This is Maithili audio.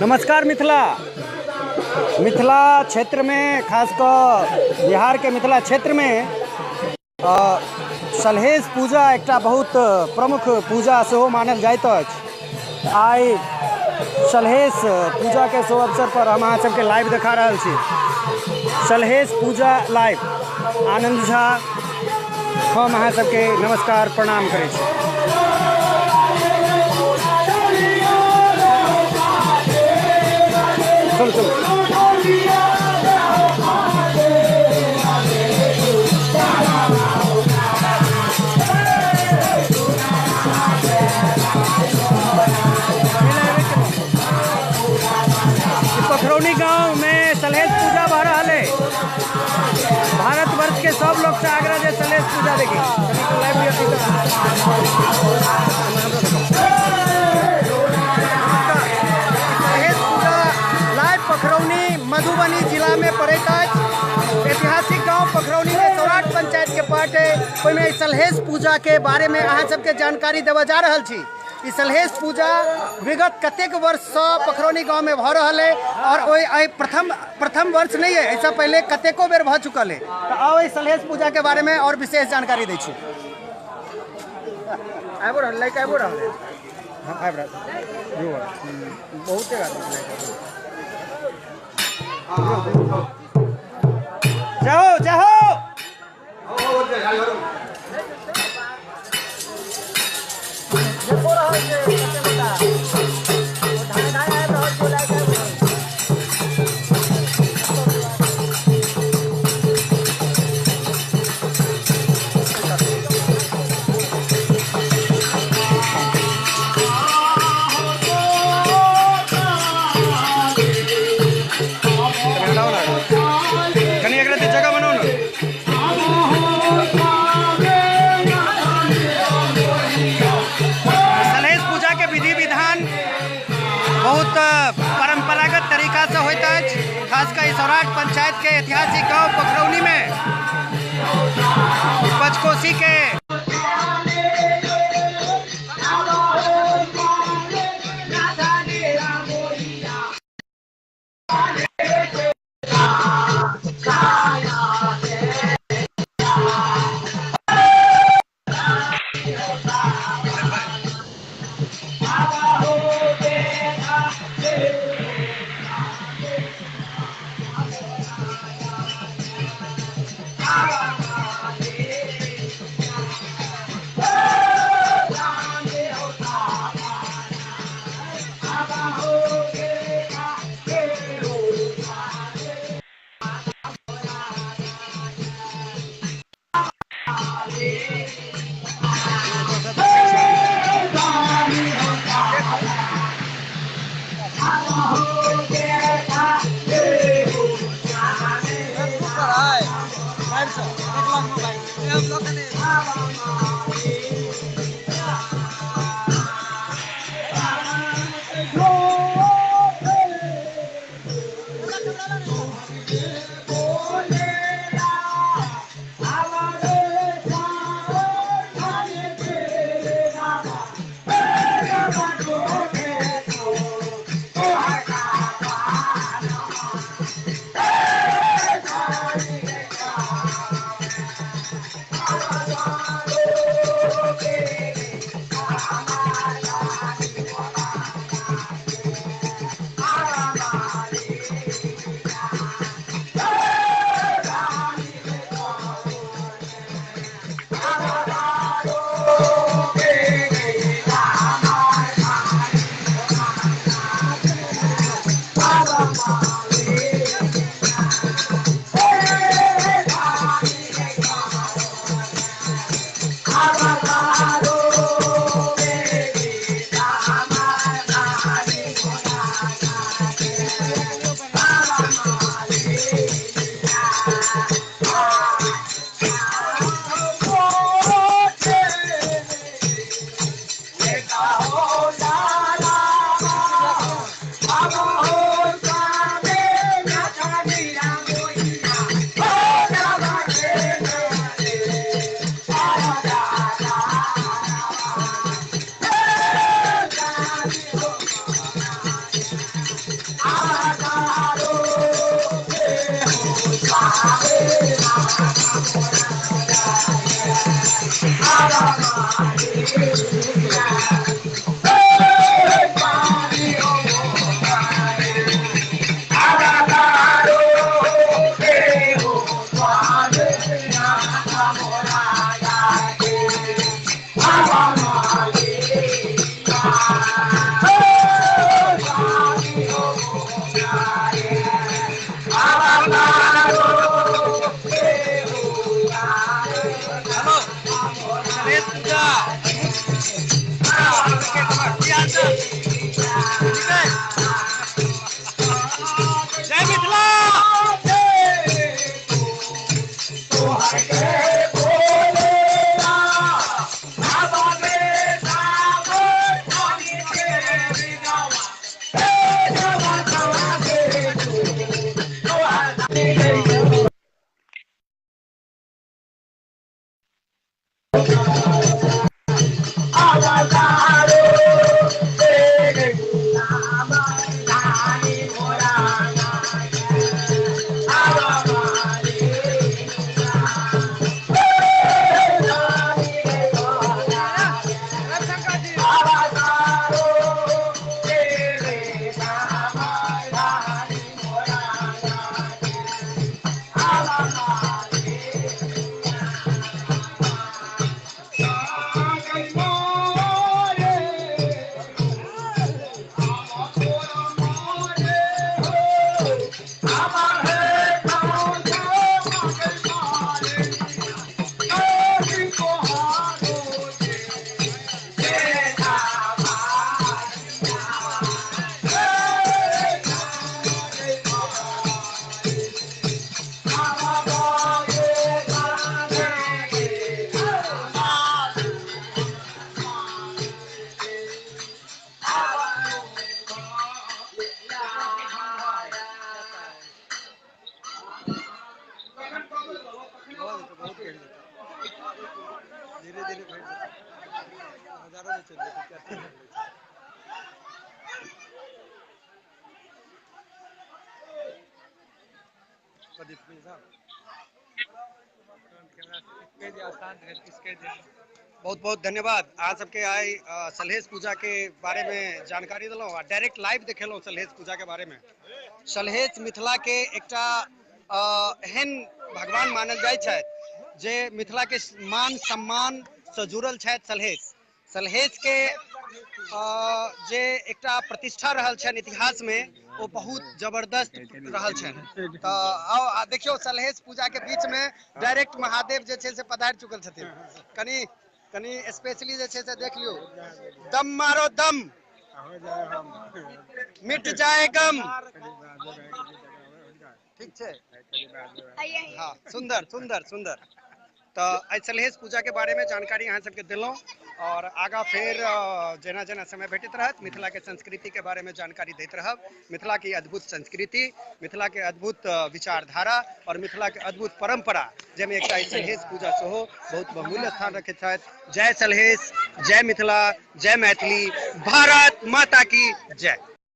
नमस्कार मिथिला। मिथिला क्षेत्र में खास कऽ बिहार के मिथिला क्षेत्र में सलहेश पूजा एकटा बहुत प्रमुख पूजा सेहो मानल जाइत अछि। आइ सलहेश पूजा के शुभ अवसर पर हम अहाँ सबके लाइव देखा रहल छी। सलहेश पूजा लाइव, आनंद झा हम अहाँ सबके नमस्कार प्रणाम करै छी। चलू चलू। पखरौनी गांव में सलहेश पूजा भऽ रहल है। भारतवर्ष के सब लोग से आग्रह जे सलहेश पूजा देखी। सलहेश पूजा लाइव पखरौनी मधुबनी जिला में पड़ैत अछि। ऐतिहासिक गांव पखरौनी में सौराठ पंचायत के पार्ट है, ओहिमे सलहेश पूजा के बारे में अहाँ सबके जानकारी देबऽ जा रहल छी। ई सलहेश पूजा विगत कतेक वर्ष से पखरौनी गांव में भऽ रहल है और ओहि प्रथम वर्ष नहीं है, ऐसा पहले कतेको बेर भऽ चुकल है। तो आओ एहि सलहेश पूजा के बारे में और विशेष जानकारी दै छी। आबि रहल लाइक आबि रहल है। हाँ, आबि रहल बहुते आदमी। जाओ जाओ। कनी एकरा जगह बनाओ ना। सलहेश पूजा के विधि विधान बहुत परंपरागत तरीका से होइत अछि। खासकर सौराठ पंचायत के ऐतिहासिक गांव पखरौनी में पचकोसी के जय मिथिला। बहुत बहुत धन्यवाद। अहाँ सबके आइ सलहेश पूजा के बारे में जानकारी देलहुँ आ डायरेक्ट लाइव देखेलहुँ सलहेश पूजा के बारे में। सलहेश मिथिला के एकटा एहन भगवान मानल जाइ छथि जे मिथिला के मान सम्मान से जुड़ल छथि। सलहेश सलहेश के जे एकटा प्रतिष्ठा रहल छनि इतिहास में ओ बहुत जबरदस्त रहल छनि। तऽ आउ आ देखियौ सलहेश पूजा के बीच में डायरेक्ट महादेव जे छै से पधारि चुकल छथिन। कनि कनि स्पेशली जे छै से देख लियौ, दम मारो दम मिट जाए गम। ठीक छै, हाँ, सुंदर सुंदर सुंदर। तऽ एहि सलहेश पूजा के बारे में जानकारी अहाँ सबके देलहुँ और आगा फेर जेना जेना समय भेटैत रहत मिथिला के संस्कृति के बारे में जानकारी दैत रहब। मिथिला के अद्भुत संस्कृति, मिथिला के अद्भुत विचारधारा और मिथिला के अद्भुत परंपरा, जाहिमे एकटा ई सलहेश पूजा सेहो बहुत बहुमूल्य स्थान रखैत छथि। जय सलहेश, जय मिथिला, जय मैथिली, भारत माता की जय।